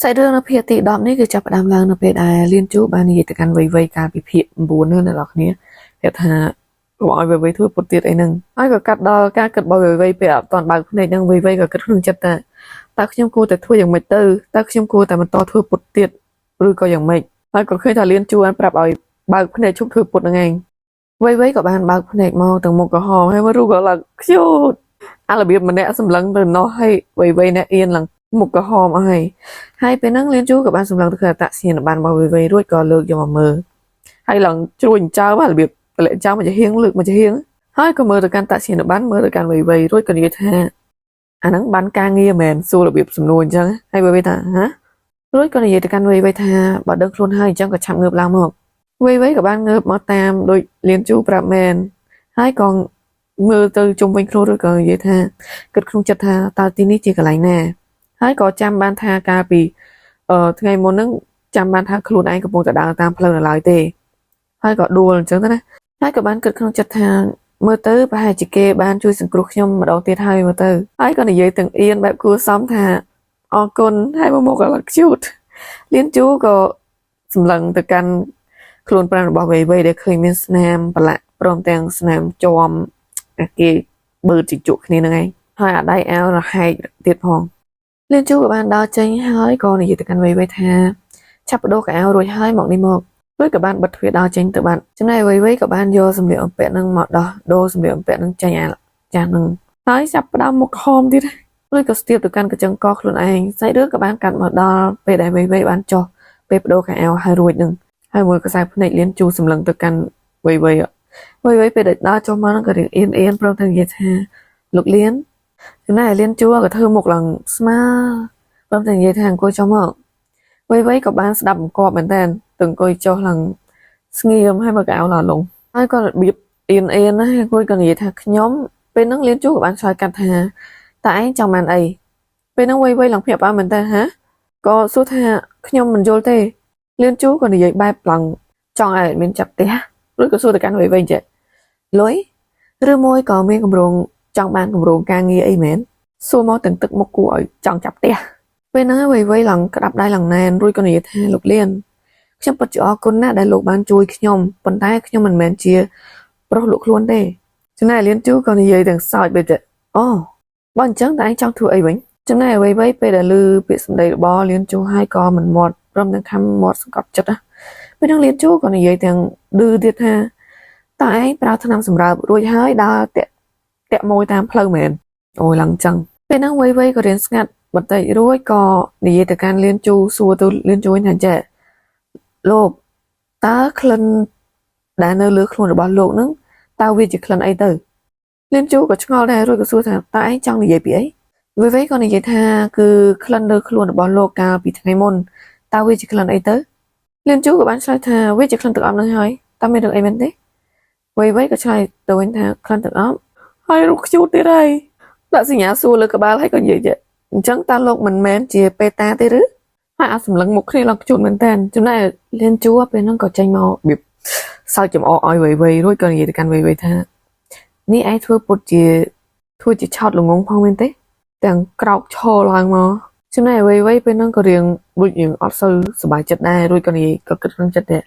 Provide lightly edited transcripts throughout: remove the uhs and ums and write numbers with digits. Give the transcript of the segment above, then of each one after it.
សាច់រឿងនៅភាគទី10នេះគឺចាប់ផ្ដើមឡើងនៅពេលដែលលៀនជូបាននិយាយទៅកាន់វៃវៃកាលពីភាគ9នោះអ្នកនរគ្នាគេថាកុំឲ្យវៃវៃធ្វើពុតទៀតអីហ្នឹងហើយក៏កាត់ដល់ការគិតរបស់វៃវៃពេលអត់ទាន់បើកភ្នែកហ្នឹងវៃវៃក៏គិតក្នុងចិត្តថាតើខ្ញុំគួរតែធ្វើយ៉ាងម៉េចទៅតើខ្ញុំគួរតែបន្តធ្វើពុតទៀតឬក៏យ៉ាងម៉េចហើយក៏ឃើញថាលៀនជូបានប្រាប់ឲ្យបើកភ្នែកឈប់ធ្វើពុតហ្នឹងឯងវៃវៃក៏បានបើកភ្នែកមកទាំងមុខក្រហមហើយមករូបក៏ឡើងខ្យូតអារបៀបម្នាក់សម្លឹងទៅណោះហើយវៃវៃអ្នកអៀនឡើងមុខក្រហមអស់ហើយ ហើយពេលហ្នឹងលៀនជូក៏បានសម្លឹងទៅឃើញអត្តសញ្ញាណប័ណ្ណរបស់វីវីរួចក៏លើកយកមកមើលហើយឡើងជ្រួញចើមរបៀបតម្លាក់ចោលមកជាហៀងលើកមកជាហៀងហើយក៏មើលទៅកាន់អត្តសញ្ញាណប័ណ្ណមើលទៅកាន់វីវីរួចក៏និយាយថាអាហ្នឹងបានការងារមែនសួររបៀបសំណួរអញ្ចឹងហើយវីវីថាហ៎រួចក៏និយាយទៅកាន់វីវីថាបើដឹងខ្លួនហើយអញ្ចឹងក៏ឆាប់ងើបឡើងមកវីវីក៏បានងើបមកតាមដូចលៀនជូប្រាប់មែនហើយក៏មើលទៅជុំវិញខ្លួនរួចក៏និយាយថាគិតក្នុងចិត្តថាតើទីនេះជាកន្លែងណាហើយក៏ចាំបានថាកាលពី អឺថ្ងៃមុនហ្នឹងចាំបានថាខ្លួនឯងកំពុងតែដើរតាមផ្លូវនៅឡើយទេហើយក៏ដួលអញ្ចឹងទៅណាហើយក៏បានគិតក្នុងចិត្តថាមើលទៅប្រហែលជាគេបានជួយសង្គ្រោះខ្ញុំម្ដងទៀតហើយមើលទៅហើយក៏និយាយទាំងអៀនបែបគួរសមថាអរគុណហើយមកមកក៏ឡើងខ្ជូតលៀនជូក៏សម្លឹងទៅកាន់ខ្លួនប្រាណរបស់វៃវៃដែលឃើញមានស្នាមប្រឡាក់ព្រមទាំងស្នាមជាំអាគេបឺតជជក់គ្នាហ្នឹងឯងហើយអាដៃអាវរហែកទៀតផង លៀនជូក៏បានដើរចេញហើយក៏និយាយទៅកាន់វៃវៃថាឆាប់បដូរកៅអៅរួចហើយមកនេះមករួចក៏បានបិទទ្វារដើរចេញទៅបាត់ចំណែកវៃវៃក៏បានយកសម្លៀកបំពាក់នឹងមកដោះដូរសម្លៀកបំពាក់នឹងចេញអាចាស់នឹងហើយចាប់ផ្ដើមមុខខំទៀតរួចក៏ស្ទាបទៅកាន់កញ្ចឹងកខ្លួនឯងសាច់រឿងក៏បានកាត់មកដល់ពេលដែលវៃវៃបានចុះពេលបដូរកៅអៅហើយរួចនឹងហើយមួយកសែភ្នែកលៀនជូសម្លឹងទៅកាន់វៃវៃវៃវៃពេលដែលដើរចុះមកនឹងក៏រៀងអៀនអៀនព្រមទាំងនិយាយថាលោកលៀន ចំណែកលៀនជួក៏ធ្វើមុខឡើងស្មើព្រមទាំងនិយាយថាអង្គុយចុះមកវៃវៃក៏បានស្ដាប់បង្គាប់មែនតើទៅអង្គុយចុះឡើងស្ងៀមហើយមកកៅឡាលងហើយក៏របៀបអៀនអៀនណាអង្គុយក៏និយាយថាខ្ញុំពេលហ្នឹងលៀនជួក៏បានឆ្លើយកាត់ថាតើឯងចង់បានអីពេលហ្នឹងវៃវៃឡើងភ្ញាក់ផ្អើលមែនតើហាក៏សួរថាខ្ញុំមិនយល់ទេលៀនជួក៏និយាយបែបឡើងចង់ឲ្យមានចាប់ផ្ទះឬក៏សួរទៅកាន់វៃវៃចេះលុយឬមួយក៏មានកម្រងចង់បានកម្រងការងារអីមែនសួរមកទាំងទឹកមុខគួរឲ្យចង់ចាប់ផ្ទះពេលហ្នឹងវៃវៃឡើងក្តាប់ដៃឡើងណែនរួចក៏និយាយថាលោកលៀនខ្ញុំពិតជាអរគុណណាស់ដែលលោកបានជួយខ្ញុំប៉ុន្តែខ្ញុំមិនមែនជាប្រុសលក់ខ្លួនទេចំណែកលៀនជូក៏និយាយទាំងសើចបែបទៅអូបើអញ្ចឹងតើឯងចង់ធ្វើអីវិញចំណែកវៃវៃពេលដែលឮពាក្យសម្ដីរបស់លៀនជូហើយក៏មិនមាត់ព្រមទាំងខំមាត់សង្កត់ចិត្តណាពេលហ្នឹងលៀនជូក៏និយាយទាំងឌឺទៀតថាតើឯងប្រើថ្នាំសម្រើបរួចហើយដើរតាក់តាក់ម៉ួយតាមផ្លូវមែនអូយឡើងចឹងពេលហ្នឹងវៃវៃក៏រៀនស្ងាត់បន្តិចរួចក៏និយាយទៅកាន់លៀនជូសួរទៅលៀនជូវិញថាចេះលោកតើក្លិនដែលនៅលើខ្លួនរបស់លោកហ្នឹងតើវាជាក្លិនអីទៅលៀនជូក៏ឆ្ងល់ដែររួចក៏សួរថាតើឯងចង់និយាយពីអីវៃវៃក៏និយាយថាគឺក្លិនលើខ្លួនរបស់លោកកាលពីថ្ងៃមុនតើវាជាក្លិនអីទៅលៀនជូក៏បានឆ្លើយថាវាជាក្លិនទឹកអប់នឹងហើយតើមានរឿងអីមែនទេវៃវៃក៏ឆ្លើយទៅវិញថាក្លិនទឹកអប់ហើយរូបខ្ជូតទៀតហើយដាក់សញ្ញាសួរលើក្បាលហើយក៏និយាយទៀតអញ្ចឹងតើលោកមិនមែនជាបេតាទេឬហើយអាសម្លឹងមុខគ្នាឡើងខ្ជូតមែនតើចំណែកលៀនជួពេលហ្នឹងក៏ចេញមករបៀបសើចចំអកឲ្យវៃវៃរួចក៏និយាយទៅកាន់វៃវៃថានេះឯងធ្វើពុតជាធ្វើជាឆោតល្ងងផងមែនទេទាំងក្រោកឈរឡើងមកចំណែកវៃវៃពេលហ្នឹងក៏រៀងដូចរៀងអត់សូវសប្បាយចិត្តដែររួចក៏និយាយក៏គិតក្នុងចិត្តដែរ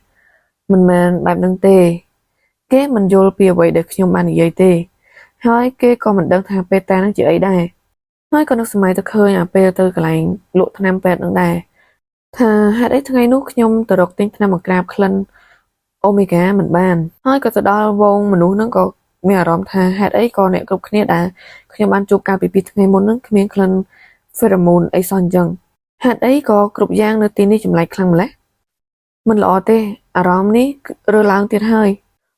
មិនមែនបែបហ្នឹងទេ គេមិនយល់ពីអ្វីដែលខ្ញុំបាននិយាយទេ ហើយគេក៏មិនដឹងថាបេតានឹងជាអីដែរហើយក៏នឹកសម័យទៅឃើញអាពេលទៅកន្លែងលក់ថ្នាំពេទ្យនឹងដែរថាហេតុអីថ្ងៃនោះខ្ញុំទៅរកទិញថ្នាំបង្ក្រាបក្លិនអូមេហ្គាមិនបានហើយក៏ទៅដល់វងមនុស្សហ្នឹងក៏មានអារម្មណ៍ថាហេតុអីក៏អ្នកគ្រប់គ្នាដែលខ្ញុំបានជួបកាលពីពីថ្ងៃមុនហ្នឹងគ្មានក្លិនហ្វេរ៉ូម៉ូនអីសោះអញ្ចឹងហេតុអីក៏គ្រប់យ៉ាងនៅទីនេះចម្លែកខ្លាំងម្ល៉េះមិនល្អទេអារម្មណ៍នេះរើឡើងទៀតហើយ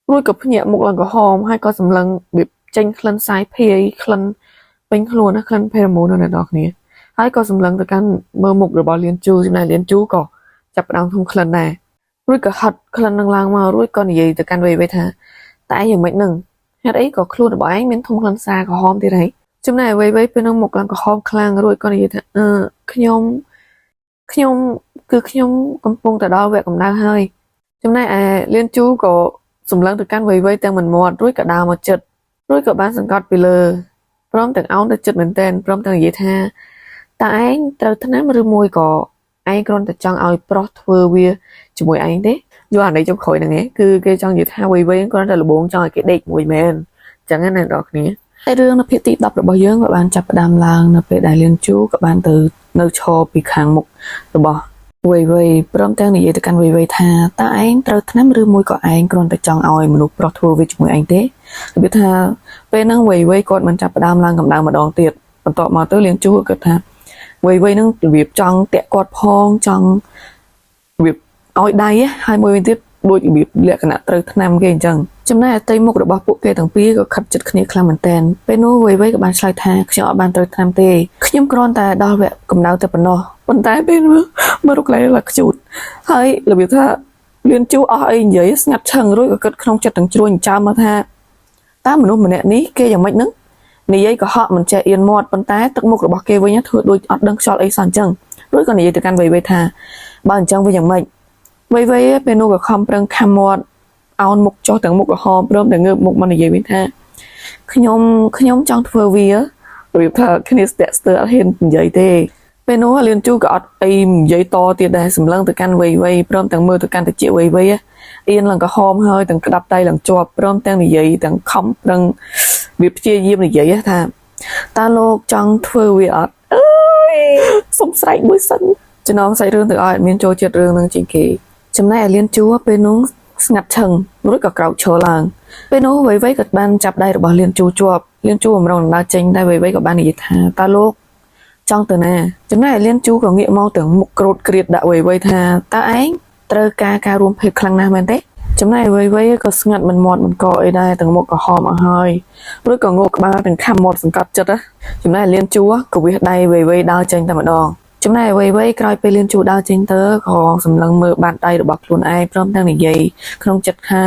រួចក៏ភ្ញាក់មុខឡើងក្រហមហើយក៏សម្លឹងរបៀបចេញក្លិនសាយភាយក្លិនពេញខ្លួនណាក្លិនផេរ៉ូម៉ូននៅអ្នកនរគ្នាហើយក៏សម្លឹងទៅកាន់មើលមុខរបស់លៀនជូចំណែកលៀនជូក៏ចាប់ផ្ដើមធំក្លិនដែររួចក៏ហត់ក្លិននឹងឡើងមករួចក៏និយាយទៅកាន់វៃវៃថាតែឯងយ៉ាងម៉េចនឹងហេតុអីក៏ខ្លួនរបស់ឯងមានធំក្លិនសាក្រហមទៀតហីចំណែកវៃវៃពេលនឹងមុខឡើងក្រហមខ្លាំងរួចក៏និយាយថាអឺខ្ញុំខ្ញុំគឺខ្ញុំកំពុងតែដល់វគ្គកម្ដៅហើយចំណែកឯលៀនជូក៏សម្លឹងទៅកាន់វៃវៃទាំងមិនមាត់រួចក៏ដើរមកចិត្តរួចក៏បានសង្កត់ពីលើព្រមទាំងអោនទៅចិត្តមែនទែនព្រមទាំងនិយាយថាតើឯងត្រូវថ្នាំឬមួយក៏ ឯងគ្រាន់តែចង់ឲ្យប្រុសធ្វើវាជាមួយឯងទេយល់អានេះចុងក្រោយហ្នឹងឯងគឺគេចង់និយាយថាវៃវៃគ្រាន់តែលបងចង់ឲ្យគេដេកមួយមែនអញ្ចឹងណាអ្នកនរគ្នាតែរឿងនៅភាគទី10របស់យើងក៏បានចាប់ផ្ដើមឡើងនៅពេលដែលលៀនជូក៏បានទៅនៅឈរពីខាងមុខរបស់វៃវៃព្រមទាំងនិយាយទៅកាន់វៃវៃថាតើឯងត្រូវថ្នាំឬមួយក៏ឯងគ្រាន់តែចង់ឲ្យមនុស្សប្រុសធ្វើវាជាមួយឯងទេរបៀបថាពេលហ្នឹងវៃវៃគាត់មិនចាប់ផ្ដើមឡើងកម្ដៅម្ដងទៀតបន្ទាប់មកទៅលៀនជូក៏គិតថាវៃវៃហ្នឹងរបៀបចង់តាក់គាត់ផងចង់របៀបឲ្យដៃហើយមួយវិញទៀតដូចរបៀបលក្ខណៈត្រូវថ្នាំគេអញ្ចឹងចំណែកអតីមុខរបស់ពួកគេទាំងពីរក៏ខិតជិតគ្នាខ្លាំងមែនទែនពេលនោះវៃវៃក៏បានឆ្លើយថាខ្ញុំអត់បានត្រូវថ្នាំទេខ្ញុំគ្រាន់តែដល់វគ្គកម្ដៅតែប៉ុណ្ណោះប៉ុន្តែពេលនោះមករកកន្លែងឡាខ្ជូតហើយរបៀបថាលៀនជូអស់អីនិយាយស្ងាត់ឈឹងរួចក៏គិតក្នុងចិត្តទាំងជ្រួញចាំមកថាតើមនុស្សម្នាក់នេះគេយ៉ាងម៉េចនឹងនិយាយកុហកមិនចេះអៀនមាត់ប៉ុន្តែទឹកមុខរបស់គេវិញធ្វើដូចអត់ដឹងខ្យល់អីសោះអញ្ចឹងរួចក៏និយាយទៅកាន់វៃវៃថាបើអញ្ចឹងវិញយ៉ាងម៉េចវៃវៃពេលនោះក៏ខំប្រឹងខំមាត់អោនមុខចុះទាំងមុខក្រហមព្រមទាំងងើបមុខមកនិយាយវិញថាខ្ញុំខ្ញុំចង់ធ្វើវារបៀបថាគ្នាស្ទាក់ស្ទើរអត់ហ៊ាននិយាយទេពេលនោះលៀនជូក៏អត់អីនិយាយតទៀតដែរសម្លឹងទៅកាន់វៃវៃព្រមទាំងមើលទៅកាន់តិចវៃវៃអៀនឡើងក្រហមហើយទាំងក្តាប់ដៃឡើងជាប់ព្រមទាំងនិយាយទាំងខំប្រឹងវាព្យាយាមនិយាយថាតើលោកចង់ធ្វើវាអត់អើយសុំស្រែកមួយសិនចំណងសាច់រឿងទាំងអស់អត់មានចូលចិត្តរឿងនឹងជាងគេចំណែកឯលៀនជួពេលនោះស្ងាត់ឈឹងរួចក៏ក្រោកឈរឡើងពេលនោះវៃវៃក៏បានចាប់ដៃរបស់លៀនជួជាប់លៀនជួបំរុងដណ្ដើរចេញតែវៃវៃក៏បាននិយាយថាតើលោកចង់ទៅណាចំណែកឯលៀនជូក៏ងាកមកទាំងមុខក្រោតក្រៀតដាក់វៃវៃថាតើឯងត្រូវការការរួមភេទខ្លាំងណាស់មែនទេចំណែកវៃវៃក៏ស្ងាត់មិនមាត់មិនកអីដែរទាំងមុខក្រហមអស់ហើយរួចក៏ងក់ក្បាលទាំងខំមាត់សង្កត់ចិត្តណាចំណែកលៀនជូក៏វិះដៃវៃវៃដើរចេញតែម្ដងចំណែកវៃវៃក្រោយពេលលៀនជូដើរចេញទៅក៏សម្លឹងមើលបាតដៃរបស់ខ្លួនឯងព្រមទាំងនិយាយក្នុងចិត្តថា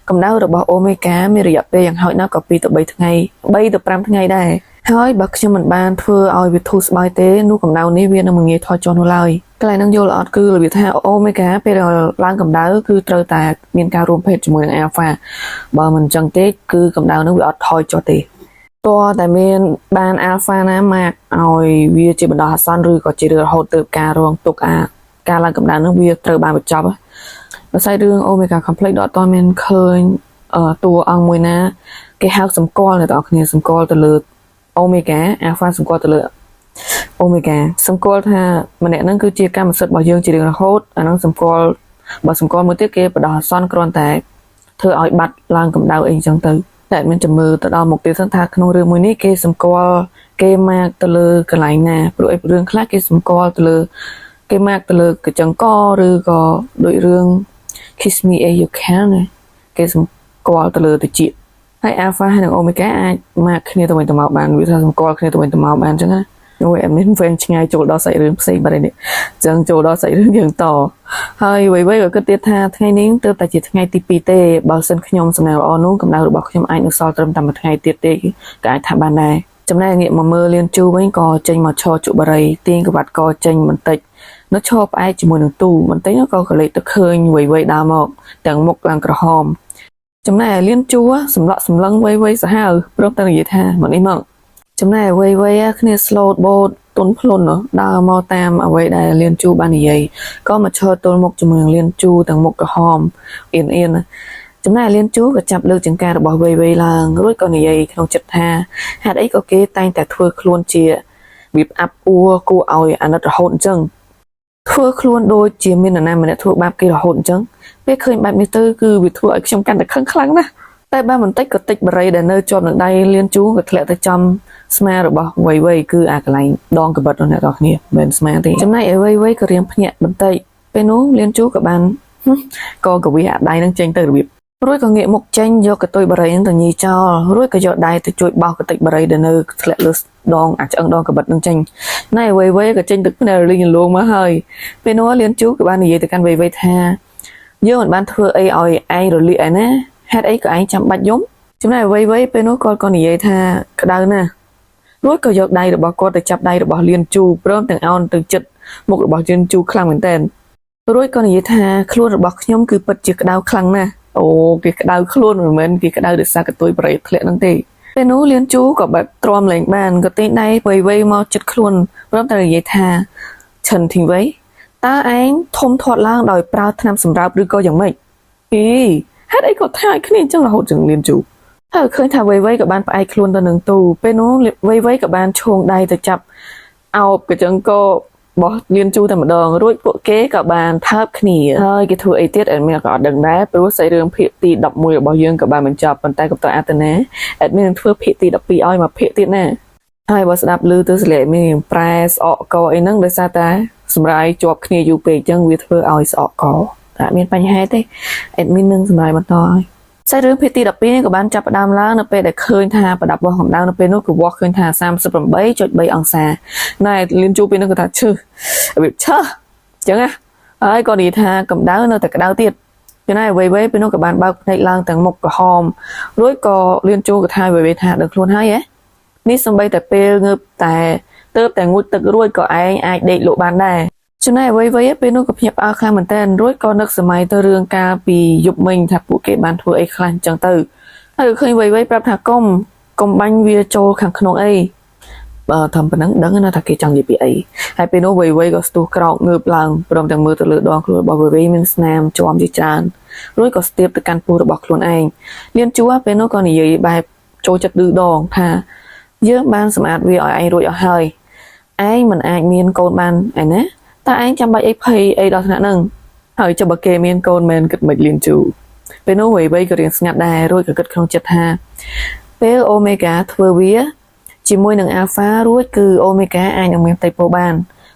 កម្ដៅរបស់អូមេហ្គាមានរយៈពេលយ៉ាងហោចណាស់ក៏2ទៅ3ថ្ងៃ3ទៅ5ថ្ងៃដែរហើយបើខ្ញុំមិនបានធ្វើឲ្យវាធូរស្បើយទេនោះកម្ដៅនេះវានឹងមិនងាយថយចុះនោះឡើយកន្លែងហ្នឹងយល់អត់គឺរបៀបថាអូមេហ្គាពេលឡើងកម្ដៅគឺត្រូវតែមានការរួមភេទជាមួយនឹងអាល់ហ្វាបើមិនចឹងទេគឺកម្ដៅហ្នឹងវាអត់ថយចុះទេតើតែមានបានអាល់ហ្វាណាមកឲ្យវាជាបណ្ដោះអាសន្នឬក៏ជារឿងរហូតទៅការរងទុកអាការឡើងកម្ដៅហ្នឹងវាត្រូវបានបញ្ចប់បើស្អីរឿង Omega Complex ដល់អត់ទាន់មានឃើញតួអង្គមួយណាគេហៅសម្គាល់អ្នកទាំងអស់គ្នាសម្គាល់ទៅលើ Omega Alpha សម្គាល់ទៅលើ Omega សម្គាល់ថាម្នាក់ហ្នឹងគឺជាកម្មសិទ្ធិរបស់យើងជារៀងរហូតអាហ្នឹងសម្គាល់បើសម្គាល់មួយទៀតគេបដោះអាសន្នគ្រាន់តែធ្វើឲ្យបាត់ឡើងកម្ដៅអីចឹងទៅតែមានជំរឿទៅដល់មុខទៀតសិនថាក្នុងរឿងមួយនេះគេសម្គាល់គេមកទៅលើកន្លែងណាព្រោះអីរឿងខ្លះគេសម្គាល់ទៅលើគេមកទៅលើកញ្ចឹងកឬក៏ដូចរឿង Kiss Me If You Can ណាគេសម្គាល់ទៅលើតិចហើយ Alpha ហើយនិង Omega អាចមកគ្នាទៅវិញទៅមកបានវាថាសម្គាល់គ្នាទៅវិញទៅមកបានអញ្ចឹងណាអូយអត់មានវែងឆ្ងាយចូលដល់សាច់រឿងផ្សេងបាត់ហើយនេះអញ្ចឹងចូលដល់សាច់រឿងយើងតហើយអ្វីៗក៏គិតទៀតថាថ្ងៃនេះទើបតែជាថ្ងៃទី2ទេបើសិនខ្ញុំសំណាងល្អនោះកម្ដៅរបស់ខ្ញុំអាចនឹងសល់ត្រឹមតែមួយថ្ងៃទៀតទេក៏អាចថាបានដែរចំណែកងាកមកមើលលៀនជូវិញក៏ចេញមកឈរជក់បារីទាញក្បាត់កចេញបន្តិចនៅឈរផ្អែកជាមួយនឹងទូបន្តិចក៏កលេចទៅឃើញវៃវៃដើរមកទាំងមុខឡើងក្រហមចំណែកលៀនជួសម្លក់សម្លឹងវៃវៃសាហាវព្រមទាំងនិយាយថាមកនេះមកចំណែកវៃវៃគ្នា slow បូតទុនភ្លុនដើរមកតាមអ្វីដែលលៀនជូបាននិយាយក៏មកឈរទល់មុខជាមួយនឹងលៀនជូទាំងមុខក្រហមអៀនអៀនចំណែកលៀនជូក៏ចាប់លើកចង្ការរបស់វៃវៃឡើងរួចក៏និយាយក្នុងចិត្តថាហេតុអីក៏គេតែងតែធ្វើខ្លួនជាវាអាប់អួរគួរឲ្យអាណិតរហូតអញ្ចឹងធ្វើខ្លួនដូចជាមាននរណាម្នាក់ធ្វើបាបគេរហូតអញ្ចឹងពេលឃើញបែបនេះទៅគឺវាធ្វើឲ្យខ្ញុំកាន់តែខឹងខ្លាំងណាស់តែបានបន្តិចក៏តិចបរិយដែលនៅជាប់នឹងដៃលៀនជូក៏ធ្លាក់ទៅចំស្មារបស់វៃវៃគឺអាកន្លែងដងកបិតនោះអ្នកនរគ្នាមិនមែនស្មាទេចំណែកឯវៃវៃក៏រៀងភ្ញាក់បន្តិចពេលនោះលៀនជូក៏បានក៏កវិអាដៃនឹងចេញទៅរបៀបរួចក៏ងាកមុខចេញយកកតុយបរិយនឹងទៅញីចោលរួចក៏យកដៃទៅជួយបោសកតិចបរិយដែលនៅធ្លាក់លើដងអាចឆ្អឹងដងកបិតនឹងចេញណែវៃវៃក៏ចេញទឹកភ្នែករលីងលងមកហើយពេលនោះលៀនជូក៏បាននិយាយទៅកាន់វៃវៃថាយើងមិនបានធ្វើអីឲ្យឯងរលាកឯណាហេតុអីក៏ឯងចាំបាច់យំចំណែកវៃវៃពេលនោះគាត់ក៏និយាយថាក្តៅណាស់រួចក៏យកដៃរបស់គាត់ទៅចាប់ដៃរបស់លៀនជូព្រមទាំងអោនទៅចិត្តមុខរបស់លៀនជូខ្លាំងមែនទែនរួចក៏និយាយថាខ្លួនរបស់ខ្ញុំគឺពិតជាក្តៅខ្លាំងណាស់អូគេក្តៅខ្លួនមិនមែនគេក្តៅដោយសារកតុយប្រេតធ្លាក់ហ្នឹងទេពេលនោះលៀនជូក៏បែបទ្រាំលែងបានក៏ទាញដៃវៃវៃមកចិត្តខ្លួនព្រមតែនិយាយថាឈិនធីងវៃ តើឯងធំធាត់ឡើងដោយប្រើថ្នាំសម្រើបឬក៏យ៉ាងម៉េចអីហេតុអីក៏ថាឲ្យគ្នាអញ្ចឹងរហូតចឹងលៀនជូហើយឃើញថាវៃវៃក៏បានផ្អែកខ្លួនទៅនឹងទូពេលនោះវៃវៃក៏បានឈោងដៃទៅចាប់អោបកញ្ចឹងក៏បោះលៀនជូតែម្ដងរួចពួកគេក៏បានថើបគ្នាហើយគេធ្វើអីទៀត admin ក៏អត់ដឹងដែរព្រោះសាច់រឿងភាគទី11របស់យើងក៏បានបញ្ចប់ប៉ុន្តែកុំតអាតណា admin នឹងធ្វើភាគទី12ឲ្យមកភាគទៀតណាហើយបើស្ដាប់ឮទៅសលេមានប្រែស្អកកអីហ្នឹងដោយសារតែសម្រាយជាប់គ្នាយូរពេកអញ្ចឹងវាធ្វើឲ្យស្អកកតែអត់មានបញ្ហាទេ admin នឹងសម្រាយបន្តឲ្យសាច់រឿងភាគទី12នេះក៏បានចាប់ផ្ដើមឡើងនៅពេលដែលឃើញថាប្រដាប់វាស់កម្ដៅនៅពេលនោះគឺវាស់ឃើញថា38.3អង្សាណែលៀនជួពេលនោះក៏ថាឈឺរបៀបឆើអញ្ចឹងណាហើយក៏និយាយថាកម្ដៅនៅតែក្ដៅទៀតចំណែកវៃវៃពេលនោះក៏បានបើកភ្នែកឡើងទាំងមុខក្រហមរួចក៏លៀនជួក៏ថាវៃវៃថាដឹងខ្លួនហើយហ៎នេះសំបីតែពេលងើបតែទៅតែងូតទឹករួចក៏ឯងអាចដេកលក់បានដែរចំណែកអ្វីៗពេលនោះក៏ភ្ញាក់ផ្អើលខ្លាំងមែនទែនរួចក៏នឹកសម័យទៅរឿងកាលពីយប់មិញថាពួកគេបានធ្វើអីខ្លះអញ្ចឹងទៅហើយក៏ឃើញអ្វីៗប្រាប់ថាកុំកុំបាញ់វាចូលខាងក្នុងអីបើធ្វើប៉ុណ្ណឹងដឹងណាថាគេចង់និយាយពីអីហើយពេលនោះវៃវៃក៏ស្ទុះក្រោកងើបឡើងព្រមទាំងមើលទៅលើដងខ្លួនរបស់វៃវៃមានស្នាមជាំជាច្រើនរួចក៏ស្ទាបទៅកាន់ពោះរបស់ខ្លួនឯងលៀនជួពេលនោះក៏និយាយបែបចូលចិត្តឌឺដងថាយើងបានសម្អាតវាឲ្យឯងរួចអស់ហើយឯងមិនអាចមានកូនបានឯណាតើឯងចាំបាច់អីភ័យអីដល់ថ្នាក់ហ្នឹងហើយចុះបើគេមានកូនមែនគិតមិនលៀនជូពេលនោះវៃវៃក៏រៀងស្ងាត់ដែររួចក៏គិតក្នុងចិត្តថាពេលអូមេហ្គាធ្វើវាជាមួយនឹងអាល់ហ្វារួចគឺអូមេហ្គាអាចនឹងមានផ្ទៃពោះបាន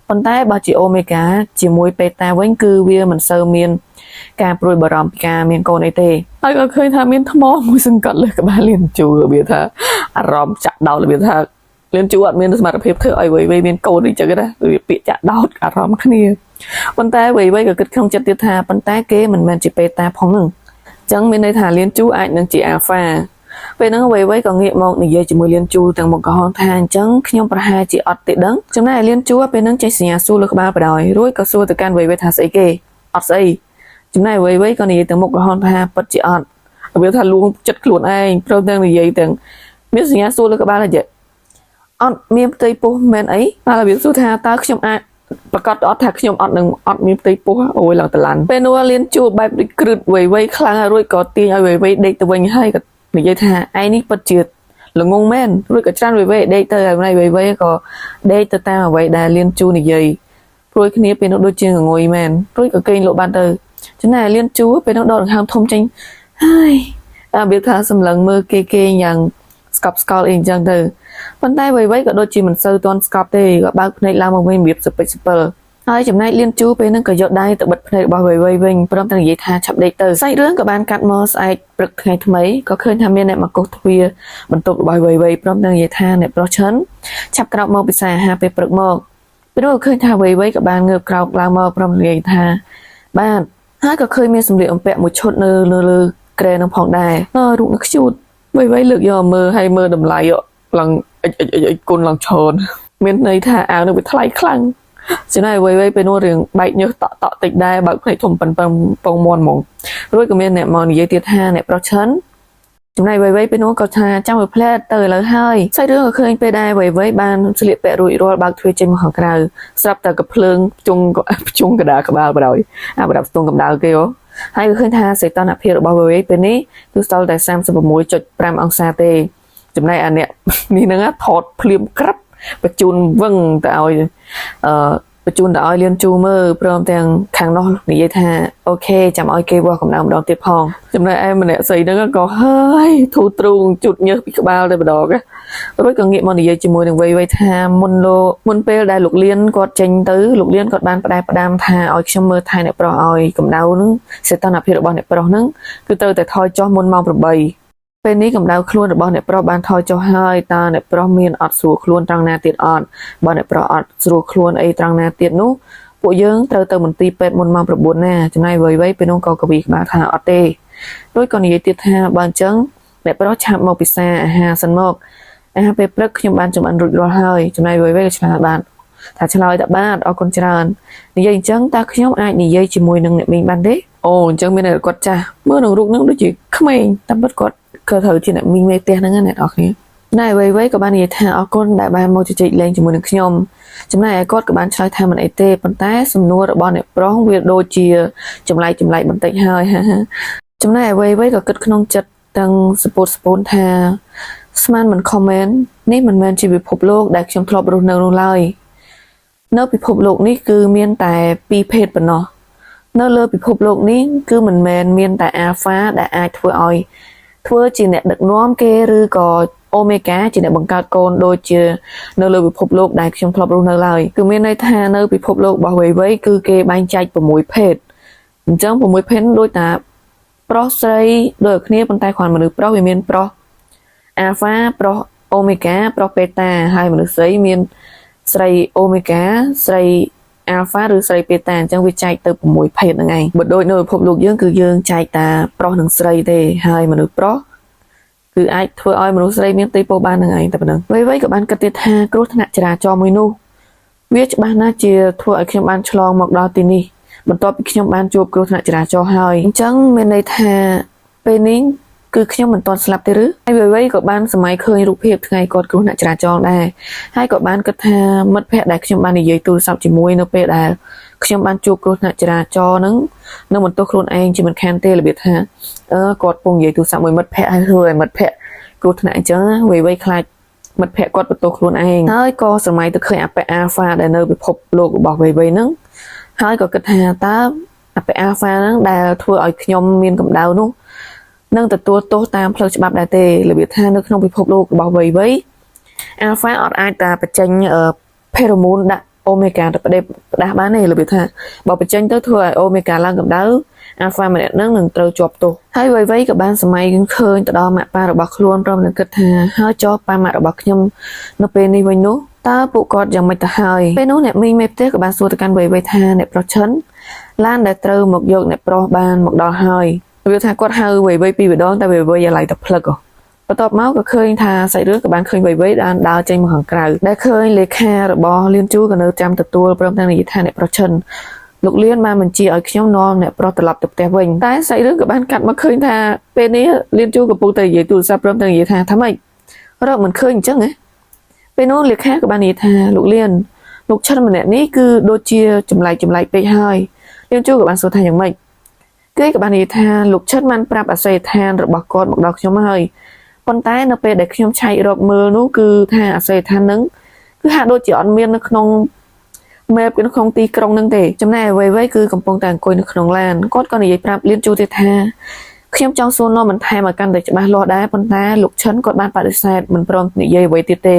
ប៉ុន្តែបើជាអូមេហ្គាជាមួយបេតាវិញគឺវាមិនសូវមានការព្រួយបារម្ភពីការមានកូនអីទេហើយក៏ឃើញថាមានថ្មមួយសង្កត់លើក្បាលលៀនជូរបៀបថាអារម្មណ៍ចាក់ដោតរបៀបថាលៀនជូអត់មានសមត្ថភាពធ្វើឲ្យវៃវៃមានកូនអីចឹងណាវាពាក្យចាក់ដោតអារម្មណ៍គ្នាប៉ុន្តែវៃវៃក៏គិតក្នុងចិត្តទៀតថាប៉ុន្តែគេមិនមែនជាបេតាផងហ្នឹងចឹងមានន័យថាលៀនជូអាចនឹងជាអាល់ហ្វាពេលហ្នឹងវៃវៃក៏ងាកមកនិយាយជាមួយលៀនជូទាំងមុខក្រហមថាអញ្ចឹងខ្ញុំប្រហែលជាអត់ទេដឹងចំណែកឯលៀនជូពេលហ្នឹងចេះសញ្ញាសួរលើក្បាលបដ ாய் រួចក៏សួរទៅកាន់វៃវៃថាស្អីគេអត់ស្អីចំណែកវៃវៃក៏និយាយទាំងមុខក្រហមថាពិតជាអត់វាថាលួងចិត្តខ្លួនឯងព្រមទាំងនិយាយទាំងមានសញ្ញាសួរលើក្បាលថាអត់មានផ្ទៃពោះមែនអីតែវាសួរថាតើខ្ញុំអាចប្រកាសអត់ថាខ្ញុំអត់នឹងអត់មានផ្ទៃពោះអូយឡើងតឡាន់ពេលនោះលៀនជួបែបដូចគ្រឹតវៃវៃខ្លាំងហើយរួចក៏ទាញឲ្យវៃវៃដេកទៅវិញហើយក៏និយាយថាឯងនេះពិតជាល្ងងមែនរួចក៏ច្រានវៃវៃដេកទៅហើយវៃវៃក៏ដេកទៅតាមអ្វីដែលលៀនជូនិយាយព្រួយគ្នាពេលនោះដូចជាងងុយមែនរួចក៏គេងលក់បានទៅចំណែកលៀនជូពេលនោះដកដង្ហើមធំចេញហើយអារបៀបថាសម្លឹងមើលគេគេយ៉ាងស្កប់ស្កល់អីអញ្ចឹងទៅប៉ុន្តែវៃវៃក៏ដូចជាមិនសូវទាន់ស្កប់ទេក៏បើកភ្នែកឡើងមកវិញរបៀបសពេចសពិលហើយចំណែកលៀនជូពេលហ្នឹងក៏យកដៃទៅបិទភ្នែករបស់វៃវៃវិញព្រមទាំងនិយាយថាឆាប់ដេកទៅសាច់រឿងក៏បានកាត់មកស្អែកព្រឹកថ្ងៃថ្មីក៏ឃើញថាមានអ្នកមកកោសទ្វារបន្ទប់របស់វៃវៃព្រមទាំងនិយាយថាអ្នកប្រុសឈិនឆាប់ក្រោកមកពិសាអាហារពេលព្រឹកមកពេលនោះក៏ឃើញថាវៃវៃក៏បានងើបក្រោកឡើងមកព្រមនិយាយថាបាទហើយក៏ឃើញមានសម្លៀកបំពាក់មួយឈុតនៅលើលើគ្រែនឹងផងដែរអើរូបនឹងខ្ជូតវៃវៃលើកយកមកមើលហើយមើលតម្លៃឡើងអិចអិចអិចអិចគុណឡើងច្រើនមានន័យថាអាវនឹងវាថ្លៃខ្លាំងចំណែកវៃវៃពេលនោះរឿងបែកញើសតក់តក់តិចដែរបើកភ្នែកធំប៉ិនប៉ឹងពងមន់ហ្មងរួចក៏មានអ្នកមកនិយាយទៀតថាអ្នកប្រុសឈិនចំណែកវៃវៃពេលនោះក៏ថាចាំមួយផ្លែទៅឥឡូវហើយសាច់រឿងក៏ឃើញពេលដែរវៃវៃបានស្លៀកពាក់រួចរាល់បើកទ្វារចេញមកខាងក្រៅស្រាប់តែកភ្លើងជុងជុងកដាក្បាលបដ ாய் អាប្រដាប់ស្ទង់កម្ដៅគេហ៎ហើយក៏ឃើញថាសីតុណ្ហភាពរបស់វៃវៃពេលនេះគឺសល់តែ36.5អង្សាទេចំណែកអាអ្នកនេះហ្នឹងថតភ្លាមក្រាប់បញ្ជូនវឹងទៅឲ្យអឺបញ្ជូនទៅឲ្យលៀនជូមើលព្រមទាំងខាងនោះនិយាយថា OK ចាំឲ្យគេវាស់កម្ដៅម្ដងទៀតផងចំណែកឯម្នាក់ស្រីហ្នឹងក៏ហើយធូរទ្រូងជូតញើសពីក្បាលទៅម្ដងរួចក៏ងាកមកនិយាយជាមួយនឹងវៃវៃថាមុនលោកមុនពេលដែលលោកលៀនគាត់ចេញទៅលោកលៀនគាត់បានផ្ដែផ្ដាំថាឲ្យខ្ញុំមើលថែអ្នកប្រុសឲ្យកម្ដៅហ្នឹងសីតុណ្ហភាពរបស់អ្នកប្រុសហ្នឹងគឺត្រូវតែថយចុះមុនម៉ោង8ពេលនេះកម្ដៅខ្លួនរបស់អ្នកប្រុសបានថយចុះហើយតើអ្នកប្រុសមានអត់ស្រួលខ្លួនត្រង់ណាទៀតអត់បើអ្នកប្រុសអត់ស្រួលខ្លួនអីត្រង់ណាទៀតនោះពួកយើងត្រូវទៅមន្ទីរពេទ្យមុនម៉ោង9ណាចំណែកវៃវៃពេលនោះក៏កវីក្បាលថាអត់ទេរួចក៏និយាយទៀតថាបើអញ្ចឹងអ្នកប្រុសឆាប់មកពិសាអាហារសិនមកអាហារពេលព្រឹកខ្ញុំបានចម្អិនរួចរាល់ហើយចំណែកវៃវៃក៏ឆ្លើយបានថាឆ្លើយតែបាទអរគុណច្រើននិយាយអញ្ចឹងតើខ្ញុំអាចនិយាយជាមួយនឹងអ្នកមីងបានទេអូអញ្ចឹងមានតែគាត់ចាស់មើលក្នុងរូបហ្នឹងដូចជាក្មេងតែពិតគាត់ក៏ត្រូវជាអ្នកមីងមេផ្ទះហ្នឹងណាអ្នកនរគ្នា ណែវៃវៃក៏បាននិយាយថាអរគុណដែលបានមកជជែកលេងជាមួយនឹងខ្ញុំចំណែកឯគាត់ក៏បានឆ្លើយថាមិនអីទេប៉ុន្តែសំណួររបស់អ្នកប្រុសវាដូចជាចម្លែកចម្លែកបន្តិចហើយហាហាចំណែកឯវៃវៃក៏គិតក្នុងចិត្តទាំងសពូតសពូនថាស្មានមិន comment នេះមិនមែនជាពិភពលោកដែលខ្ញុំធ្លាប់រស់នៅនោះឡើយនៅពិភពលោកនេះគឺមានតែពីរភេទប៉ុណ្ណោះនៅលើពិភពលោកនេះគឺមិនមែនមានតែ Alpha ដែលអាចធ្វើឲ្យធ្វើជាអ្នកដឹកនាំគេឬក៏អូមេហ្គាជាអ្នកបង្កើតកូនដូចជានៅលើពិភពលោកដែលខ្ញុំធ្លាប់រស់នៅឡើយគឺមានន័យថានៅពិភពលោករបស់វៃវៃគឺគេបែងចែក6ភេទអញ្ចឹង6ភេទដូចតាប្រុសស្រីដូចគ្នាប៉ុន្តែគ្រាន់មនុស្សប្រុសវាមានប្រុស Alpha ប្រុសអូមេហ្គាប្រុសបេតាហើយមនុស្សស្រីមានស្រីអូមេហ្គាស្រី Alpha ឬស្រីបេតាអញ្ចឹងវាចែកទៅ6ភេទហ្នឹងឯងបើដូចនៅពិភពលោកយើងគឺយើងចែកតាប្រុសនិងស្រីទេហើយមនុស្សប្រុសគឺអាចធ្វើឲ្យមនុស្សស្រីមានផ្ទៃពោះបានហ្នឹងឯងតែប៉ុណ្ណឹងវៃវៃក៏បានគិតទៀតថាគ្រោះថ្នាក់ចរាចរណ៍មួយនោះវាច្បាស់ណាស់ជាធ្វើឲ្យខ្ញុំបានឆ្លងមកដល់ទីនេះបន្ទាប់ពីខ្ញុំបានជួបគ្រោះថ្នាក់ចរាចរណ៍ហើយអញ្ចឹងមានន័យថាពេលនេះគឺខ្ញុំមិនទាន់ស្លាប់ទេឬហើយវៃវៃក៏បានសម័យឃើញរូបភាពថ្ងៃគាត់គ្រោះថ្នាក់ចរាចរណ៍ដែរហើយក៏បានគិតថាមិត្តភ័ក្តិដែលខ្ញុំបាននិយាយទូរស័ព្ទជាមួយនៅពេលដែលខ្ញុំបានជួបគ្រោះថ្នាក់ចរាចរណ៍ហ្នឹងនឹងបន្ទោសខ្លួនឯងជាមិនខានទេរបៀបថាអឺគាត់ពងនិយាយទូរស័ព្ទមួយមិត្តភ័ក្តិហើយធ្វើឲ្យមិត្តភ័ក្តិគ្រោះថ្នាក់អញ្ចឹងវៃវៃខ្លាចមិត្តភ័ក្តិគាត់បន្ទោសខ្លួនឯងហើយក៏សម័យទៅឃើញអាប៉ែអាល់ហ្វាដែលនៅពិភពលោករបស់វៃវៃហ្នឹងហើយក៏គិតថាតើអាប៉ែអាល់ហ្វាហ្នឹងដែលធ្វើឲ្យខ្ញុំមានកម្ដៅនោះនឹងទទួលទោសតាមផ្លូវច្បាប់ដែរទេរបៀបថានៅក្នុងពិភពលោករបស់វៃវៃអាល់ហ្វាអត់អាចតាបញ្ចេញផេរ៉ូម៉ូនដាក់អូមេហ្គាទៅផ្ដេសផ្ដាស់បានទេរបៀបថាបើបញ្ចេញទៅធ្វើឲ្យអូមេហ្គាឡើងកម្ដៅអាល់ហ្វាម្នាក់ហ្នឹងនឹងត្រូវជាប់ទោសហើយវៃវៃក៏បានសម័យឃើញទៅដល់ម៉ាក់ប៉ារបស់ខ្លួនព្រមនឹងគិតថាហើយចោះប៉ាម៉ាក់របស់ខ្ញុំនៅពេលនេះវិញនោះតើពួកគាត់យ៉ាងម៉េចទៅហើយពេលនោះអ្នកមីងមេផ្ទះក៏បានសួរទៅកាន់វៃវៃថាអ្នកប្រុសឈិនឡានដែលត្រូវមកយកអ្នកប្រុសបានមកដល់ហើយវាថាគាត់ហៅវៃវៃពីរដងតែវៃវៃយ៉ាឡៃតែផ្លឹកហ៎បន្ទាប់មកក៏ឃើញថាសាច់រឿងក៏បានឃើញវៃវៃបានដើរចេញមកខាងក្រៅដែលឃើញលេខារបស់លៀនជូក៏នៅចាំទទួលព្រមទាំងនិយាយថាអ្នកប្រុសឈិនលោកលៀនបានបញ្ជាឲ្យខ្ញុំនាំអ្នកប្រុសត្រឡប់ទៅផ្ទះវិញតែសាច់រឿងក៏បានកាត់មកឃើញថាពេលនេះលៀនជូកំពុងតែនិយាយទូរស័ព្ទព្រមទាំងនិយាយថាថាម៉េចរកមិនឃើញអញ្ចឹងហ៎ពេលនោះលេខាក៏បាននិយាយថាលោកលៀនលោកឈិនម្នាក់នេះគឺដូចជាចម្លែកចម្លែកពេកហើយលៀនជូក៏បានសួរថាយ៉ាងម៉េចគេក៏បាននិយាយថាលោកឈិនបានប្រាប់អាសយដ្ឋានរបស់គាត់មកដល់ខ្ញុំហើយប៉ុន្តែនៅពេលដែលខ្ញុំឆែករកមើលនោះគឺថាអាសយដ្ឋានហ្នឹងគឺហាក់ដូចជាអត់មាននៅក្នុង map នៅក្នុងទីក្រុងហ្នឹងទេចំណែកអ្វីៗគឺកំពុងតែអង្គុយនៅក្នុងឡានគាត់ក៏និយាយប្រាប់លៀនជូទៀតថាខ្ញុំចង់សួរនាំបន្ថែមឲ្យកាន់តែច្បាស់លាស់ដែរប៉ុន្តែលោកឈិនគាត់បានបដិសេធមិនព្រមនិយាយអ្វីទៀតទេ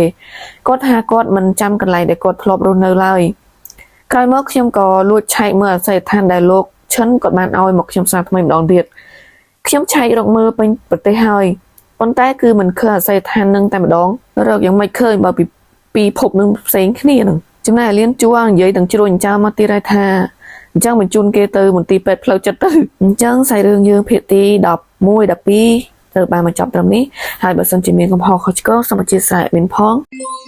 គាត់ថាគាត់មិនចាំកន្លែងដែលគាត់ធ្លាប់រស់នៅឡើយក្រោយមកខ្ញុំក៏លួចឆែកមើលអាសយដ្ឋានដែលលោកឈិនគាត់បានឲ្យមកខ្ញុំសារថ្មីម្ដងទៀតខ្ញុំឆែករកមើលពេញប្រទេសហើយប៉ុន្តែគឺមិនឃើញអាសយដ្ឋាននឹងតែម្ដងរកយ៉ាងម៉េចឃើញបើពីពីភពនឹងផ្សេងគ្នានឹងចំណែកលៀនជួនិយាយទាំងជ្រួញចោលមកទៀតហើយថាអញ្ចឹងបញ្ជូនគេទៅមន្ទីរពេទ្យផ្លូវចិត្តទៅអញ្ចឹងសាច់រឿងយើងភាគទី11 12ត្រូវបានបញ្ចប់ត្រឹមនេះហើយបើសិនជាមានកំហុសខុសឆ្គងសូមអធ្យាស្រ័យមានផង។